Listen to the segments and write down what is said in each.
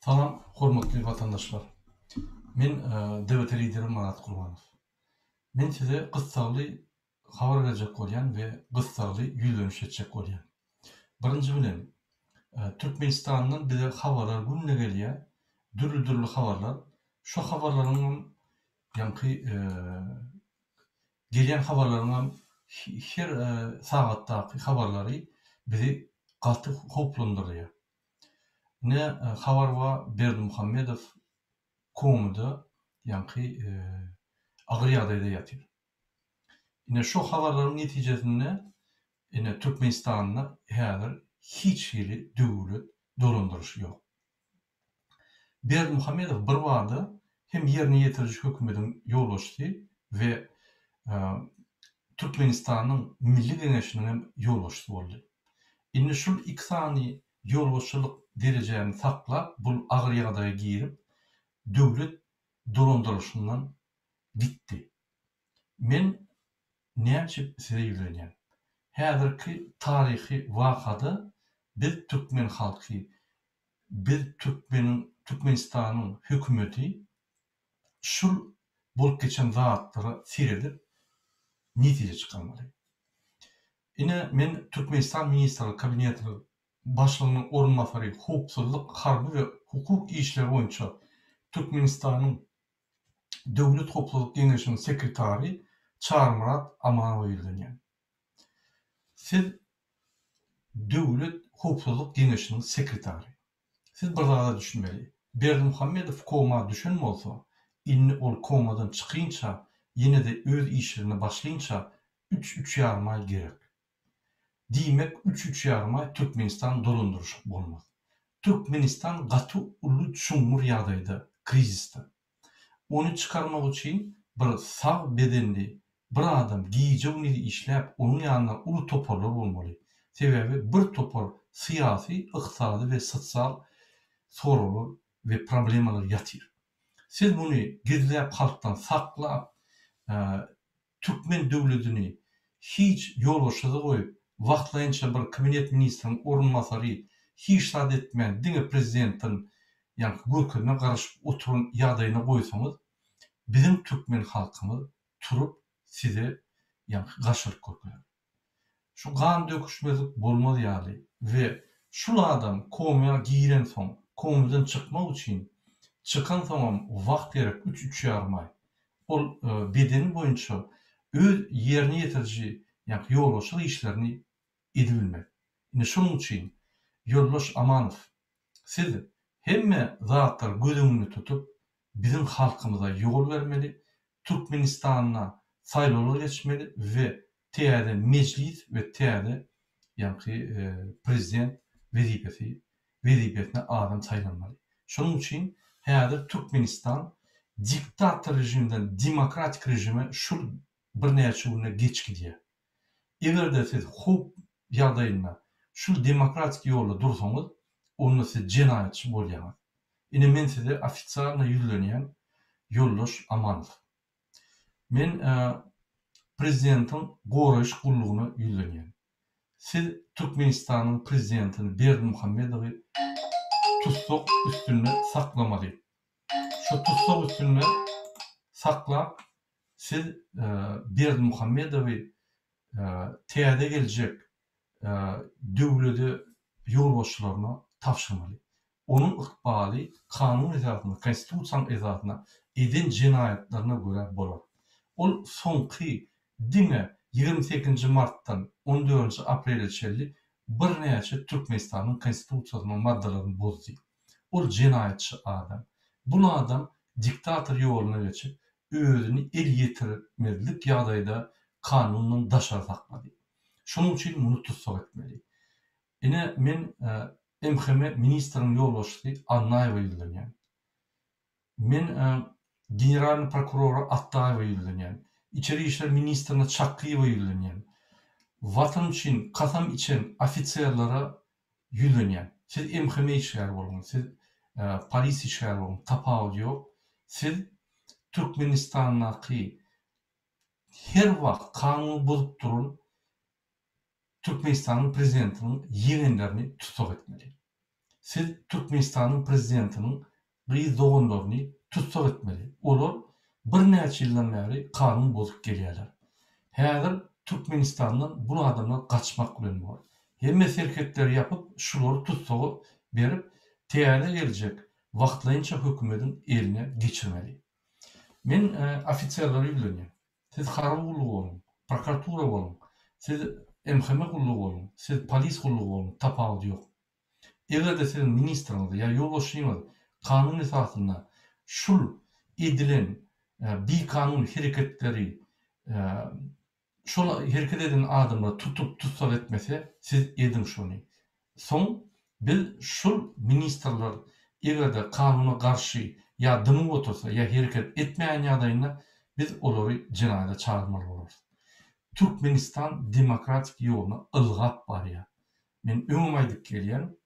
Salam hormatly watandaşlar. Men DWT lideri Myrat Gurbanow. Men size gyssagly habar berjek bolýan we gyssagly ýüzleniş etjek bolýan. Birinji bilen Türkmenistandan bize habarlar günde gelýär, dürli-dürli habarlar. Şo habarlaryňam ýaňky gelýän habarlaryňam her sagatdaky habarlary bizi gaty howplandyrýar. Ine habar bar Berdimuhamedow komada ýaňky agyr ýagdaýda ýatyr. Ine şo habarlaryň netijesinde ine Türkmenistanda häzir hiç hili döwlet dolandyryşy ýok. Berdimuhamedow birbada hem ýerine ýetiriji hökümediň ýolbaşçysy we Türkmenistanyň Milli Geňeşiniň hem ýolbaşçysy boldy. Indi şul iki sany ýolbaşçylyk derejäni saklap bul agyr ýagdaýa girip döwlet dolandyrylyşyndan gitdi. Men näme üçin size ýüzlenýän? Häzirki taryhy wakada biz türkmen halky biz türkmeniň Türkmenistanyň hökümeti şul bolup geçen zatlara seredip netije çykarmaly. Ine men Türkmenistan Ministrler Kabinetiniň Başlygynyň orunbasary howpsuzlyk, harby we hukuk işleri boýunça Türkmenistanyň Döwlet howpsuzlyk geňeşiniň sekretary Çarymyrat Amanowa ýüzlenýän. Siz Döwlet howpsuzlyk geňeşiniň sekretary. Siz bir zada düşünmeli. Berdimuhamedow koma düşen bolsa, indi ol komadan çykynça, ýene-de öz işlerine başlynça üç-üç ýarym aý gerek. Diýmek, üç-üç ýarym aý Türkmenistan dolandyryşyk bolmaz. Türkmenistan gaty uly çuňňur ýagdaýda, krizisde. Ony çykarmak üçin bir sag bedenli bir adam gije-gündiz işläp, onuň ýanynda uly toparlar bolmaly. Sebäbi bir topar syýasy, ykdysady we sosial soraglar we problemalar ýatyr. Siz muny gizläp halkdan saklap, Türkmen döwletini hiç ýolbaşçysyz goýup, wagtlaýynça bir kabinet ministriniň orunbasary hiç zat etmän diňe prezidentden ýaňky görkezmä garaşyp oturan ýagdaýyna goýsaňyz, biziň türkmen halkymyz turup size ýaňky garşylyk görkezer. Şu gan döküşmezlik bolmaz ýaly we şul adam komýa girensoň komýadan çykmak üçin çykansoňam wagt gerek üç üç ýarym aý. Ol bedeni boýunça öz ýerine ýetiriji ýaňky ýolbaşçylyk işlerini edibilmez. Ine şonuň üçin ýoldaş Amanow siz hemme zatlary göz öňünde tutup biziň halkymyza ýol bermeli, Türkmenistanda saýlawlar geçmeli we täze mejlis we täze ýaňky prezident wezipesi wezipesine adam saýlanmaly. Şonuň üçin häzir Türkmenistan diktator režimden demokratik režime şul birnäçe günde geç gidýär. Eger-de siz howp ýagdaýynda şul demokratik ýolda dursaňyz, onda siz jenaýatçy bolýaňyz. Ine men size ofisialno ýüzlenýän ýoldaş Amanow. Men prezidentiň goraýyş gullugyna ýüzlenýän. Siz Türkmenistanyň prezidentini Berdimuhamedowy tussag üstünde saklamaly. Şo tussag üstünde saklap siz Berdimuhamedowy täze geljek döwlede ýolbaşçylaryna tabşyrmaly. Onuň ykbaly kanun esasynda, konstitusiýanyň esasynda eden jenaýatlaryna görä bolar. Ol soňky diňe 28-nji martdan on dördünji aprele çenli birnäçe Türkmenistanyň konstitusiýasynyň maddalaryny bozdy. Ol jenaýatçy adam. Bul adam diktator ýoluna geçip, özüni el ýetirmezlik ýagdaýda kanundan daşary saklady. Şonuň üçin muny tussag etmeli. Ine, men MHM ministriň ýolbaşçysy Annaýewe ýüzlenýän. Men generalnyý prokurora Atdaýewe ýüzlenýän. Içeri işler ministrine Çakgyýewe ýüzlenýän. Watan üçin kasam içen ofiserlere ýüzlenýän. Siz MHM işgäri boluň, siz polisiýa işgäri boluň, tapawudy ýok. Siz Türkmenistandaky her wagt kanuny bozup duran Türkmenistanyň prezidentiniň ýegenlerini tussag etmeli. Siz Türkmenistanyň prezidentiniň gyz doganlaryny tussag etmeli. Olar birnäçe ýyldan bäri kanun bozup gelýärler. Häzir Türkmenistandan bul adamlar gaçmak bilen bor. Hemme serhetleri ýapyp şulary tussaga berip täze geljek wagtlaýynça hökümediň eline geçirmeli. Men ofiserlere ýüzlenýän. Siz harby gullugy boluň, prokuratura boluň, siz MHM gullugy boluň, siz polis gullugy boluň, tapawudy ýok. Eger-de siziň ministriňiz ýa ýolbaşçyňyz kanun esasynda şul edilen bikanun hereketleri şol hereket eden adamlary tutup tussag etmese siz ediň şony. Soň biz şul ministrler eger-de kanuna garşy ýa dymyp otursa ýa hereket etmeýän ýagdaýynda biz olary jenaýata çagyrmaly bolarys. Türkmenistan demokratik ýoluna ylgap barýar. Men öňem aýdyp gelýän,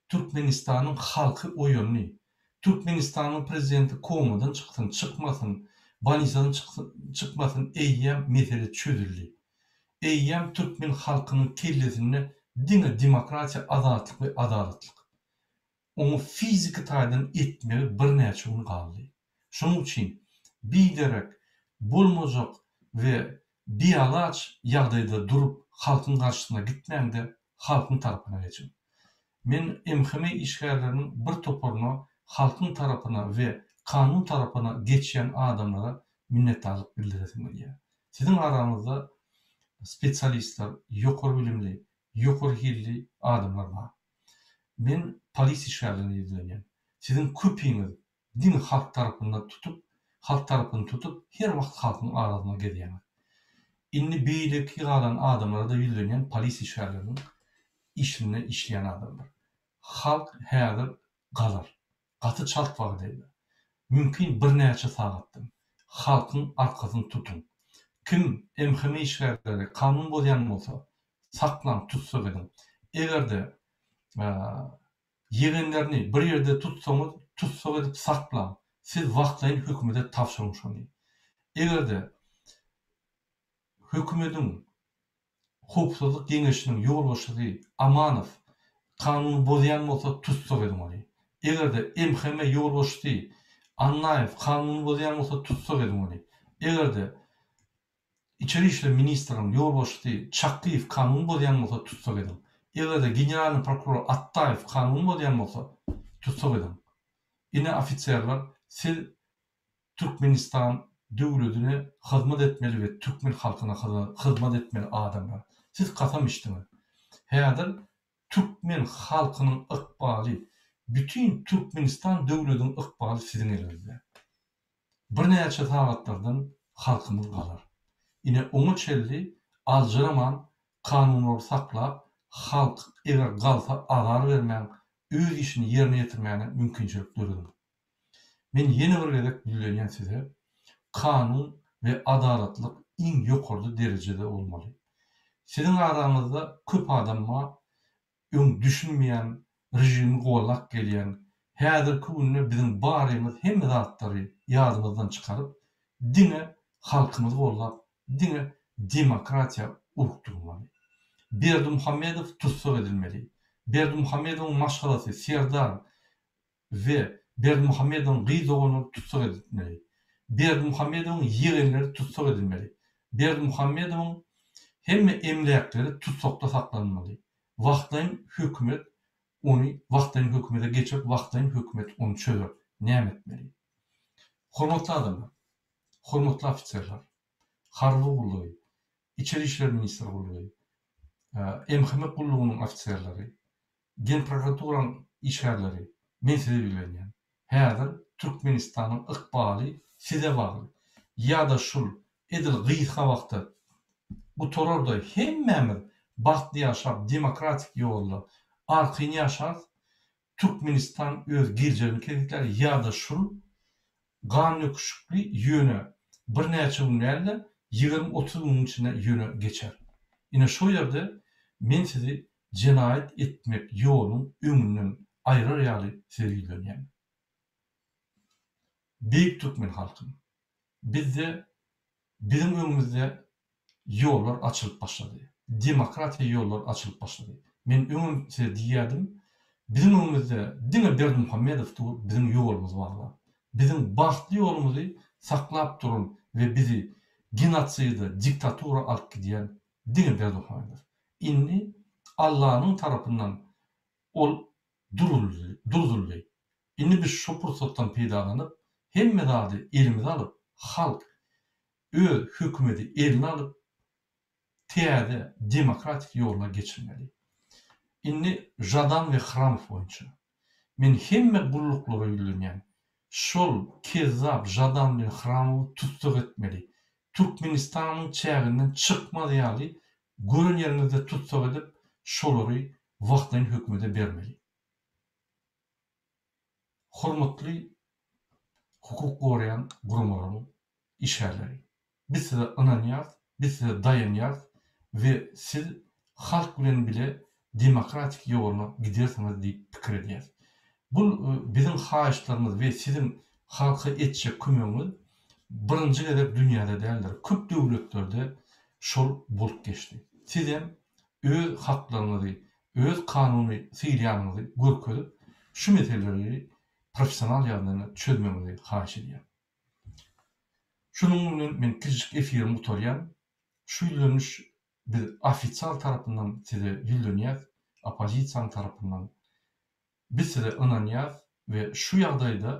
Türkmenistanyň halky oýandy. Türkmenistanyň prezidenti komadan çyksyn, çykmasyn, bolnisadan çyksyn, çykmasyn eýýäm mesele çözüldi. Eýýäm türkmen halkynyň kellesinde diňe demokratiýa, azatlyk we adalatlyk. Oňa fiziki taýdan etmegi birnäçe gün galdy. Şonuň üçin biderek, bolmajak we bialaç ýagdaýda durup halkyň garşysyna gitmäň-de, halkyň tarapyna geçiň. Men MHM işgärleriniň bir toparyna halkyň tarapyna we kanun tarapyna geçýän adamlara minnetdarlyk bildiresim gelýär. Siziň araňyzda spesialistler, ýokary bilimli, ýokary hilli adamlar bar. Men polis işgärlerine ýüzlenýän. Siziň köpiňiz diňe halk tarapynda tutup, halk tarapyny tutup, her wagt halkyň arasynda gezýäňiz. Indi beýleki galan adamlara-da ýüzlenýän polis işgärleriniň işinde işleýän adamlar. Halk häzir galar. Gaty çalt wagdaýda. Mümkin birnäçe sagatdan. Halkyň arkasyny tutuň. Kim MHM işgärleri kanun bozýan bolsa, saklaň, tussag ediň. Eger-de ýegenlerini bir ýerde tutsaňyz, tussag edip saklaň. Siz wagtlaýyn hökümete tabşyryň şony. Eger-de hökümediň Howpsuzlyk geňeşiniň ýolbaşçysy Amanow kanuny bozýan bolsa tussag ediň ony. Eger-de MHM ýolbaşçysy Annaýew kanuny bozýan bolsa tussag ediň ony. Eger-de Içeri işler ministriniň ýolbaşçysy Çakgyýew kanuny bozýan bolsa tussag ediň. Eger-de generalnyý prokuror Atdaýew kanuny bozýan bolsa tussag ediň. Ine ofiserler siz Türkmenistan döwledine hyzmat etmeli we türkmen halkyna hyzmat etmeli adamlar. Siz kasam içdiňiz. Häzir türkmen halkynyň ykbaly, bütin Türkmenistan döwlediniň ykbaly siziň eliňizde. Birnäçe sagatlardan halkymyz galar. Ine oňa çenli aljyraman kanunlary saklap halk eger galsa azar bermäň öz işini ýerine ýetirmäne mümkinçilik dörediň. Men ýene bir gezek ýüzlenýän size, kanun we adalatlyk iň ýokarda derejede bolmaly. Siziň araňyzda köp adam bar, öň düşünmeýän, režimi gollap gelýän, häzirki günde biziň barymyz hemme zatlary ýadymyzdan çykaryp, diňe halkymyzy gollap, diňe demokratiýa urukdurmaly. Berdimuhamedow tussag edilmeli. Berdimuhamedowyň maşgalasy Serdar we Berdimuhamedowyň gyz doganlary tussag edilmeli. Berdimuhamedowyň ýegenleri tussag edilmeli. Berdimuhamedowyň hemme emläkleri tussakda saklanmaly. Wagtlaýyn hökümet ony wagtlaýyn hökümete geçirip wagtlaýyn hökümet ony çözer. Näme etmeli? Hormatly adamlar! Hormatly ofiserler! Harby gullugy, Içeri işler ministri gullugy, MHM gullugynyň ofiserleri, Genprokuraturanyň işgärleri, men size ýüzlenýän. Häzir Türkmenistanyň ykbaly size bagly. Ýa-da şul edil gysga wagtda gutarar-da hemmämiz bagtly ýaşap demokratik ýolda arkaýyn ýaşarys, Türkmenistan öz geljegini kesgitlär ýa-da şul gan döküşikli ýöne birnäçe gün däl-de, 20-30 günüň içinde ýöne geçer. Ine şo ýerde men sizi jenaýat etmek ýoluň öňünden aýyrar ýaly size ýüzlenýän. Beýik türkmen halkym! Bizde biziň öňümizde ýollar açylyp başlady. Demokratiýa ýollary açylyp başlady. Men öňem size diýýärdim, Biziň öňümizde diňe Berdimuhamedow dur, biziň ýolumyzy baglap. Biziň bagtly ýolumyzy saklap duran we bizi genotside, diktatura alyp gidýän diňe Berdimuhamedow. Indi Allanyň tarapyndan ol duruldy, durzuldy. Indi biz şo pursatdan peýdalanyp, hemme zady elimize alyp, halk öz hökümedi eline alyp, täze demokratik ýoluna geçirmeli. Indi Žadan we Hramow boýunça. Men hemme gulluklara ýüzlenýän. Şol kezzap Žadan bilen Hramowy tussag etmeli. Türkmenistanyň çäginden çykmaz ýaly gören ýeriňizde tussag edip şolary wagtlaýyn hökümete bermeli. Hormatly hukuk goraýan guramalaryň işgärleri! Biz size ynanýarys, biz size daýanýarys we siz halk bilen bile demokratik ýoluna gidersiňiz diýip pikir edýäris. Bu biziň haýyşlarymyz we siziň halka etjek kömegiňiz birinji gezek dünýäde däldir, köp döwletlerde şol bolup geçdi. Sizem öz haklaryňyzy, öz kanuny sylaýanyňyzy görkezip, şu meseleleri professional ýagdaýda çözmegiňizi haýyş edýän. Şunuň bilen men kiçijik efirimi gutarýan. Şu ýüzleniş biz ofisial tarapyndan size ýüzlenýäs, oppozisiýanyň tarapyndan. Biz size ynanýas we şu ýagdaýda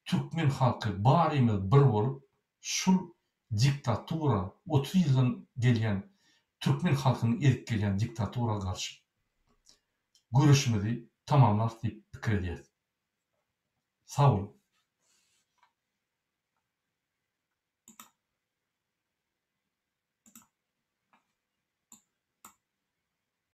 türkmen halky barymyz bir bolup şul diktatura 30 ýyldan gelýän türkmen halkyny ezip gelýän diktatura garşy göreşimizi tamamlarys diýip pikir edýäs. Sag boluň.